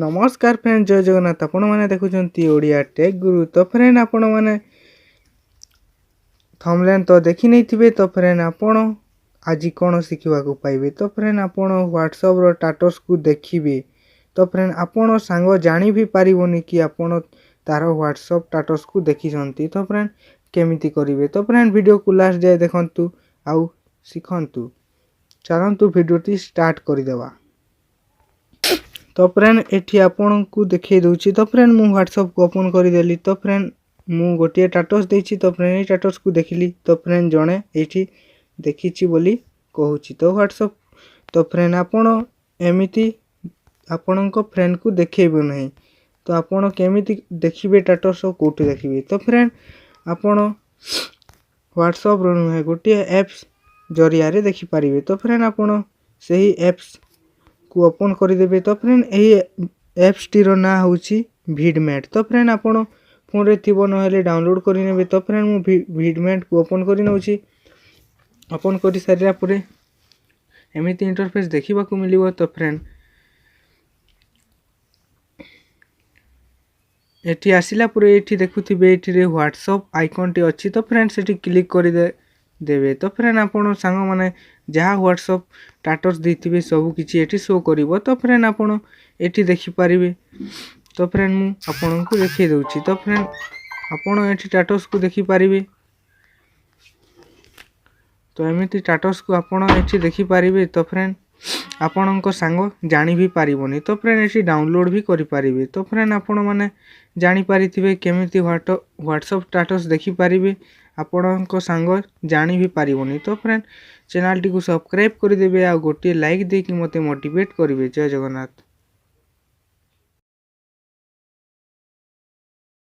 ନମସ୍କାର ଫ୍ରେଣ୍ଡ, ଜୟ ଜଗନ୍ନାଥ। ଆପଣମାନେ ଦେଖୁଛନ୍ତି ଓଡ଼ିଆ ଟେକ୍ ଗୁରୁ। ତ ଫ୍ରେଣ୍ଡ, ଆପଣମାନେ ଥମ୍ବନେଲ୍ ତ ଦେଖି ନେଇଥିବେ। ତ ଫ୍ରେଣ୍ଡ, ଆପଣ ଆଜି କ'ଣ ଶିଖିବାକୁ ପାଇବେ? ତ ଫ୍ରେଣ୍ଡ, ଆପଣ ହ୍ୱାଟ୍ସଆପ୍ର ଷ୍ଟାଟସ୍କୁ ଦେଖିବେ। ତ ଫ୍ରେଣ୍ଡ, ଆପଣ ସାଙ୍ଗ ଜାଣି ବି ପାରିବନି କି ଆପଣ ତାର ହ୍ୱାଟ୍ସଆପ୍ ଷ୍ଟାଟସ୍କୁ ଦେଖିଛନ୍ତି। ତ ଫ୍ରେଣ୍ଡ, କେମିତି କରିବେ? ତ ଫ୍ରେଣ୍ଡ, ଭିଡ଼ିଓକୁ ଲାଷ୍ଟ ଯାଏ ଦେଖନ୍ତୁ ଆଉ ଶିଖନ୍ତୁ। ଚାଲନ୍ତୁ, ଭିଡ଼ିଓଟି ଷ୍ଟାର୍ଟ କରିଦେବା। ତ ଫ୍ରେଣ୍ଡ, ଏଠି ଆପଣଙ୍କୁ ଦେଖେଇ ଦେଉଛି। ତ ଫ୍ରେଣ୍ଡ, ମୁଁ ହ୍ୱାଟ୍ସଆପ୍କୁ ଓପନ୍ କରିଦେଲି। ତ ଫ୍ରେଣ୍ଡ, ମୁଁ ଗୋଟିଏ ଷ୍ଟାଟସ୍ ଦେଇଛି। ତ ଫ୍ରେଣ୍ଡ, ଏଇ ଷ୍ଟାଟସ୍କୁ ଦେଖିଲି। ତ ଫ୍ରେଣ୍ଡ, ଜଣେ ଏଇଠି ଦେଖିଛି ବୋଲି କହୁଛି ତ ହ୍ୱାଟ୍ସଆପ୍। ତ ଫ୍ରେଣ୍ଡ, ଆପଣ ଏମିତି ଆପଣଙ୍କ ଫ୍ରେଣ୍ଡକୁ ଦେଖେଇବେ ନାହିଁ। ତ ଆପଣ କେମିତି ଦେଖିବେ ଷ୍ଟାଟସ୍, କେଉଁଠି ଦେଖିବେ? ତ ଫ୍ରେଣ୍ଡ, ଆପଣ ହ୍ୱାଟ୍ସଆପ୍ର ନୁହେଁ, ଗୋଟିଏ ଆପ୍ସ ଜରିଆରେ ଦେଖିପାରିବେ। ତ ଫ୍ରେଣ୍ଡ, ଆପଣ ସେହି ଆପ୍ସକୁ ଓପନ୍ କରିଦେବେ। ତ ଫ୍ରେଣ୍ଡ, ଏହି ଆପ୍ସଟିର ନାଁ ହେଉଛି ଭିଡ଼ମେଟ୍। ତ ଫ୍ରେଣ୍ଡ, ଆପଣ ଫୋନ୍ରେ ଥିବ, ନହେଲେ ଡାଉନଲୋଡ଼୍ କରିନେବେ। ତ ଫ୍ରେଣ୍ଡ, ମୁଁ ଭିଡ଼ମେଟ୍କୁ ଓପନ୍ କରିନେଉଛି। ଓପନ୍ କରିସାରିଲା ପରେ ଏମିତି ଇଣ୍ଟରଫେସ୍ ଦେଖିବାକୁ ମିଳିବ। ତ ଫ୍ରେଣ୍ଡ, ଏଠି ଆସିଲା ପରେ ଏଠି ଦେଖୁଥିବେ, ଏଠିରେ ହ୍ୱାଟ୍ସଅପ୍ ଆଇକନ୍ଟି ଅଛି। ତ ଫ୍ରେଣ୍ଡ, ସେଠି କ୍ଲିକ୍ କରିଦେ ଦେବେ। ତ ଫ୍ରେଣ୍ଡ, ଆପଣ ସାଙ୍ଗମାନେ ଯାହା ହ୍ୱାଟ୍ସଅପ୍ ଷ୍ଟାଟସ୍ ଦେଇଥିବେ, ସବୁ କିଛି ଏଠି ଶୋ କରିବ। ତ ଫ୍ରେଣ୍ଡ, ଆପଣ ଏଠି ଦେଖିପାରିବେ। ତ ଫ୍ରେଣ୍ଡ, ମୁଁ ଆପଣଙ୍କୁ ଦେଖାଇ ଦେଉଛି। ତ ଫ୍ରେଣ୍ଡ, ଆପଣ ଏଠି ଷ୍ଟାଟସ୍କୁ ଦେଖିପାରିବେ। ତ ଏମିତି ଷ୍ଟାଟସ୍କୁ ଆପଣ ଏଠି ଦେଖିପାରିବେ। ତ ଫ୍ରେଣ୍ଡ, ଆପଣଙ୍କ ସାଙ୍ଗ ଜାଣି ବି ପାରିବନି। ତ ଫ୍ରେଣ୍ଡ, ଏଠି ଡାଉନଲୋଡ଼୍ ବି କରିପାରିବେ। ତ ଫ୍ରେଣ୍ଡ, ଆପଣମାନେ ଜାଣିପାରିଥିବେ କେମିତି ହ୍ୱାଟ୍ସଅପ୍ ଷ୍ଟାଟସ୍ ଦେଖିପାରିବେ, ଆପଣଙ୍କ ସାଙ୍ଗ ଜାଣି ବି ପାରିବନି। ତ ଫ୍ରେଣ୍ଡ, ଚ୍ୟାନେଲ୍ଟିକୁ ସବସ୍କ୍ରାଇବ୍ କରିଦେବେ ଆଉ ଗୋଟିଏ ଲାଇକ୍ ଦେଇକି ମୋତେ ମୋଟିଭେଟ୍ କରିବେ। ଜୟ ଜଗନ୍ନାଥ।